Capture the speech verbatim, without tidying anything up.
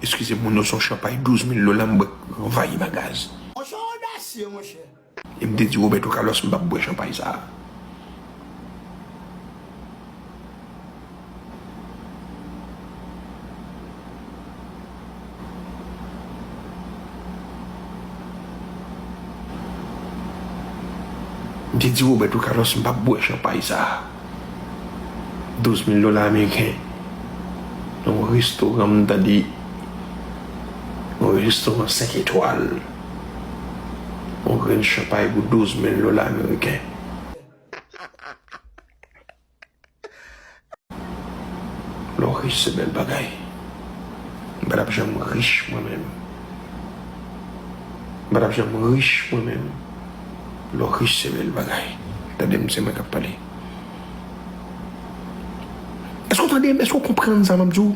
Eskize m, moun yo, se yon chanpay douz mil dola m bwè, ranvayi bagaz. Monchè, odasye, monchè. E m te di Roberto Carlos m p ap bwè chanpay sa a. M te di Roberto Carlos m p ap bwè chanpay sa a. Douz mil dola ameriken. Nan yon restoran, m tande, yon restoran senk etwal. Yon grenn chanpay pou douz mil dola ameriken. Lè w rich, se bèl bagay. M pa t ap janm rich mwen menm. M pa t ap janm rich mwen menm. Lè w rich, se bèl bagay. Tande m, se mwen k ap pale. Èske w tande m? Èske w konprann sa m ap di w?